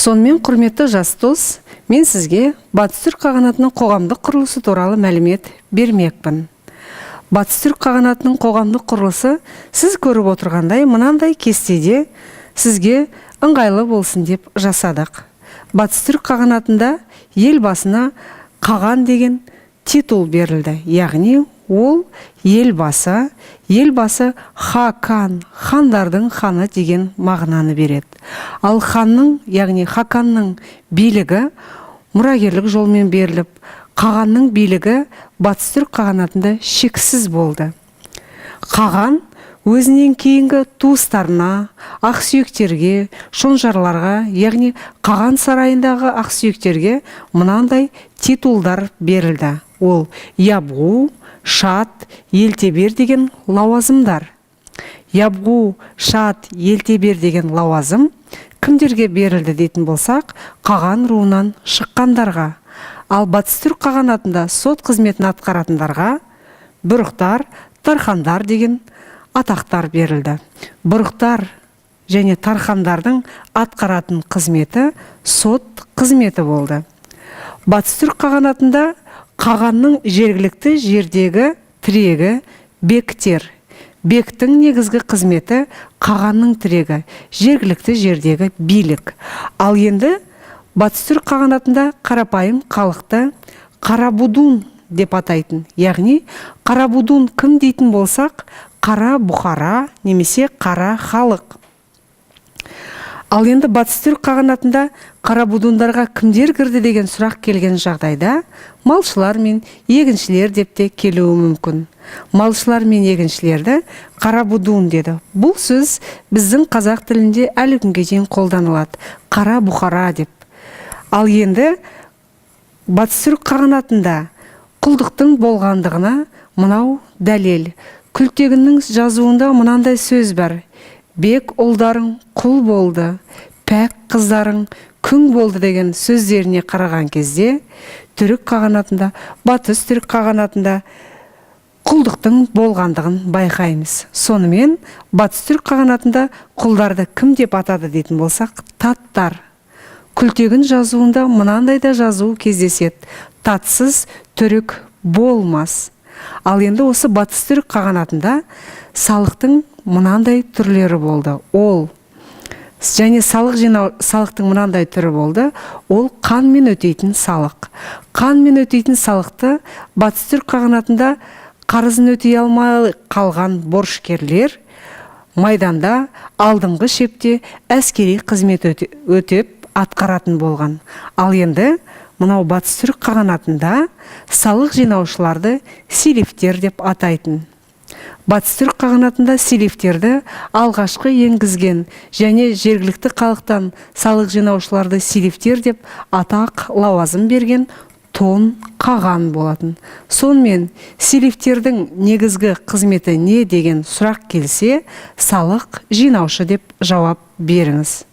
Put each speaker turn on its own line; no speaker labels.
Сонымен, құрметті жас дос, мен сізге Батыс Түрік қағанатының қоғамдық құрылысы туралы мәлімет бермекпін. Батыс Түрік қағанатының қоғамдық құрылысы сіз көріп отырғандай, мынандай кестеде сізге ыңғайлы болсын деп жасадық. Батыс Түрік қағанатында ел басына қаған деген титул берілді, яғни ол елбасы. Елбасы хакан, хандардың ханы деген мағынаны береді. Ал ханның, яғни хаканның билігі мұрагерлік жолмен беріліп, қағанның билігі Батыс Түрік қағанатында шексіз болды. Қаған өзінен кейінгі туыстарына, ақсүйектерге, шонжарларға, яғни қаған сарайындағы ақсүйектерге мынандай титулдар берілді. Ол ябғу, шат, елтебер деген лауазымдар. Ябғу, шат, елтебер деген лауазым кімдерге берілді дейтін болсақ, қаған руынан шыққандарға. Ал Батыс Түрік қағанатында сот қызметін атқаратындарға бұрықтар, тархандар деген атақтар берілді. Бұрықтар және тархандардың атқаратын қызметі сот қызметі болды. Батыс Түрік қағанатында қағанның жергілікті жердегі тірегі бектер. Бектің негізгі қызметі қағанның тірегі, жергілікті жердегі билік. Ал енді Батыс Түрік қағанатында қарапайым халықты қарабудун деп атайтын. Яғни қарабудун кім дейтін болсақ, қара бұқара немесе қара халық. Ал енді Батыс Түрік қағанатында қарабудундарға кімдер кірді деген сұрақ келген жағдайда, малшылар мен егіншілер деп те келуі мүмкін. Малшылар мен егіншілерді қарабудун деді. Бұл сөз біздің қазақ тілінде әлі күнге дейін қолданылады, қара бұқара деп. Ал енді Батыс Түрік қағанатында құлдықтың болғандығына мынау дәлел. Күлтегіннің жазуында мынандай сөз бар: «Бек ұлдарың құл болды, пәк қыздарың күң болды» деген сөздеріне қараған кезде, Түрік қағанатында, Батыс Түрік қағанатында құлдықтың болғандығын байқаймыз. Сонымен, Батыс Түрік қағанатында құлдарды кім деп атады дейтін болсақ, таттар. Күлтегін жазуында мынандай да жазу кездеседі: «Татсыз түрік болмас». Ал енді осы Батыс Түрік қағанатында салықтың мынандай түрлері болды. Ол және салық жинау, салықтың мынандай түрі болды. Ол қанмен өтейтін салық. Қанмен өтейтін салықты Батыс Түрік қағанатында қарызын өтей алмай қалған борышкерлер майданда алдыңғы шепте әскери қызмет өтеп атқаратын болған. Ал енді мынау Батыс Түрік қағанатында салық жинаушыларды селифтер деп атайтын. Батыс Түрік қағанатында селифтерді алғашқы енгізген және жергілікті халықтан салық жинаушыларды селифтер деп атақ, лауазым берген Тон қаған болатын. Сонымен, селифтердің негізгі қызметі не деген сұрақ келсе, салық жинаушы деп жауап беріңіз.